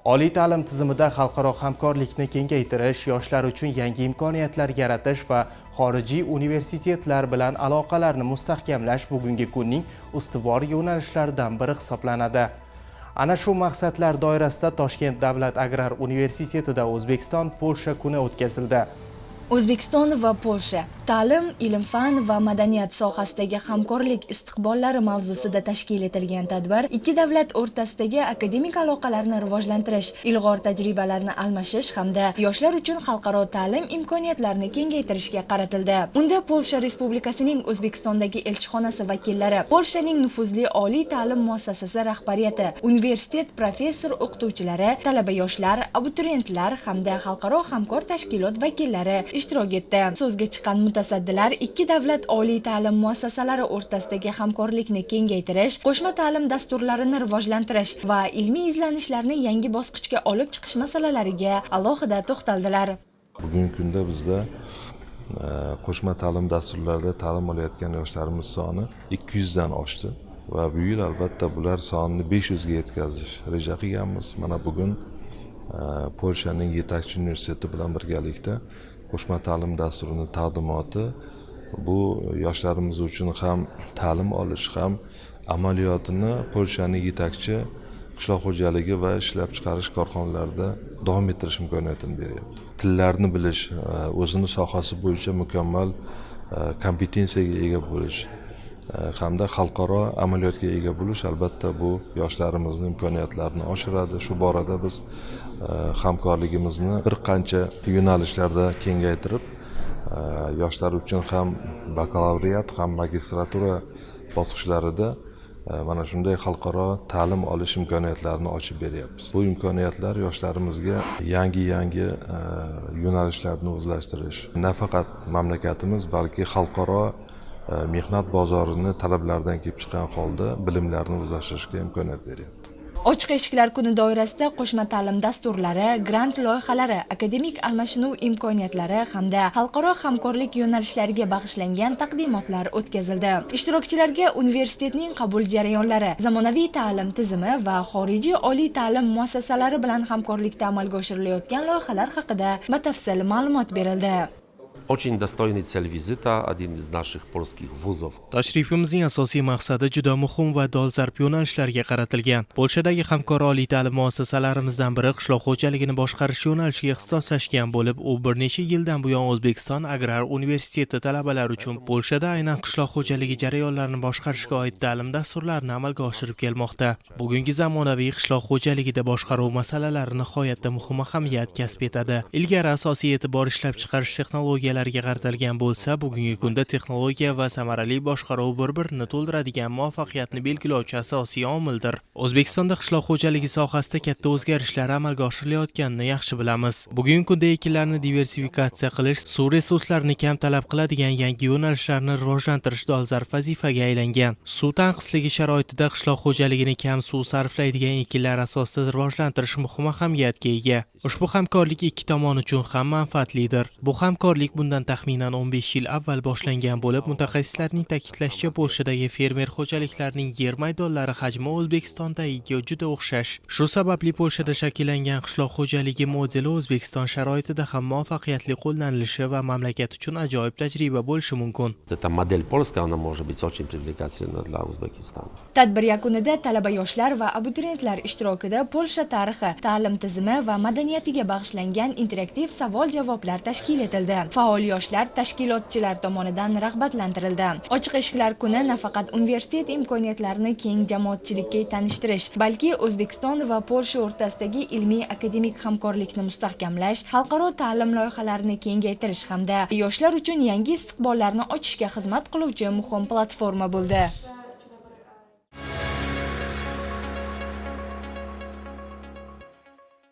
Oliy ta'lim tizimida xalqaro hamkorlikni kengaytirish, yoshlar uchun yangi imkoniyatlar yaratish va xorijiy universitetlar bilan aloqalarni mustahkamlash bugungi kunning ustuvor yo'nalishlaridan biri hisoblanadi. Ana shu maqsadlar doirasida Toshkent davlat agrar universitetida O'zbekiston Polsha kuni o'tkazildi. O'zbekiston va Polsha: ta'lim, ilm-fan va madaniyat sohasidagi hamkorlik istiqbollari mavzusida tashkil etilgan tadbir ikki davlat o'rtasidagi akademik aloqalarni rivojlantirish, ilg'or tajribalarni almashish hamda yoshlar uchun xalqaro ta'lim imkoniyatlarini kengaytirishga qaratildi. Unda Polsha Respublikasining O'zbekistondagi elchixonasi vakillari, Polshaning nufuzli oliy ta'lim muassasasi rahbariyati, universitet professor o'qituvchilari, talaba yoshlar, abituriyentlar hamda xalqaro hamkor tashkilot vakillari ishtirok etdi. So'zga chiqqan mutasaddilar ikki davlat oliy ta'lim muassasalari o'rtasidagi hamkorlikni kengaytirish, qo'shma ta'lim dasturlarini rivojlantirish va ilmiy izlanishlarni yangi bosqichga olib chiqish masalalariga alohida to'xtaldilar. Bugungi kunda bizda qo'shma ta'lim dasturlarida ta'lim olayotgan yoshlarimiz soni 200 dan oshdi va bu yil albatta bular sonini 500 ga yetkazish reja qilganmiz. Mana bugun Polshaning yetakchi universiteti bilan birgalikda qo'shma ta'lim dasturini taqdimoti bu yoshlarimiz uchun ham ta'lim olish, ham amaliyotini Polshaning yetakchi qishloq xo'jaligi va ishlab chiqarish korxonalarida davom ettirish imkoniyatini beryapti. Tillarni bilish, o'zini sohasi bo'yicha mukammal kompetensiyaga ega bo'lish hamda xalqaro amaliyotga ega bo'lish albatta bu yoshlarimizni imkoniyatlarini oshiradi. Shu borada biz hamkorligimizni bir qancha yo'nalishlarda kengaytirib, yoshlar uchun ham bakalavriat, ham magistratura bosqichlarida mana shunday xalqaro ta'lim olish imkoniyatlarini ochib beryapmiz. Bu imkoniyatlar yoshlarimizga yangi-yangi yo'nalishlarni o'zlashtirish, nafaqat mamlakatimiz, balki xalqaro mehnat bozorini talablaridan kelib chiqqan holda bilimlarni o'zlashtirishga imkoniyat beryapti. Ochiq eshiklar kuni doirasida qo'shma ta'lim dasturlari, grant loyihalari, akademik almashinuv imkoniyatlari hamda xalqaro hamkorlik yo'nalishlariga bag'ishlangan taqdimotlar o'tkazildi. Ishtirokchilarga universitetning qabul jarayonlari, zamonaviy ta'lim tizimi va xorijiy oliy ta'lim muassasalari bilan hamkorlikda amalga oshirilayotgan loyihalar haqida batafsil ma'lumot berildi. Очень достойный цель визита, один из наших польских вузов. Tashrifimizning asosiy maqsadi juda muhim va dolzarb yo'nalishlarga qaratilgan. Polshadagi hamkor oliy ta'lim muassasalarimizdan biri qishloq xo'jaligini boshqarish yo'nalishiga ixtisoslashgan bo'lib, u bir necha yildan buyon O'zbekiston agrar universiteti talabalari uchun Polshada aynan qishloq xo'jaligi jarayonlarini boshqarishga oid ta'lim dasturlarini amalga oshirib kelmoqda. Bugungi zamonaviy qishloq xo'jaligida boshqaruv masalalari nihoyatda muhim ahamiyat kasb etadi. Ilgari asosiy e'tibor ishlab chiqarish texnologiyalariga qaratilgan bo'lsa, bugungi kunda texnologiya va samarali boshqaruv bir-birini to'ldiradigan muvaffaqiyatni belgilovchi asosiy omildir. O'zbekistonda qishloq xo'jaligi sohasida katta o'zgarishlar amalga oshirilayotganini yaxshi bilamiz. Bugungi kunda ekinlarni diversifikatsiya qilish, suv resurslarini kam talab qiladigan yangi yo'nalishlarni rivojlantirish dolzarb vazifaga aylangan. Suv tanqisligi sharoitida qishloq xo'jaligini kam suv sarflaydigan ekinlar asosida rivojlantirish muhim ahamiyatga ega. Ushbu hamkorlik ikki tomon uchun ham manfaatlidir. Bu hamkorlik bundan taxminan 15 yil avval boshlangan bo'lib, mutaxassislarning ta'kidlashicha, Polshadagi fermer xo'jaliklarining yer maydonlari hajmi O'zbekistondagiga juda o'xshash. Shu sababli Polshada shakllangan qishloq xo'jaligi modeli O'zbekiston sharoitida ham muvaffaqiyatli qo'llanilishi va mamlakat uchun ajoyib tajriba bo'lishi mumkin. Эта модель польская, она может быть очень привлекательна для Узбекистана. Tadbir yakunida talaba yoshlar va abituriyentlar ishtirokida Polsha tarixi, ta'lim tizimi va madaniyatiga bag'ishlangan interaktiv savol-javoblar tashkil etildi. Faol yoshlar tashkilotchilar tomonidan rag'batlantirildi. Ochiq eshiklar kuni nafaqat universitet imkoniyatlarini keng jamoatchilikka tanishtirish, balki O'zbekiston va Polsha o'rtasidagi ilmiy akademik hamkorlikni mustahkamlash, xalqaro ta'lim loyihalarini kengaytirish hamda yoshlar uchun yangi istiqbollarni ochishga xizmat qiluvchi muhim platforma bo'ldi.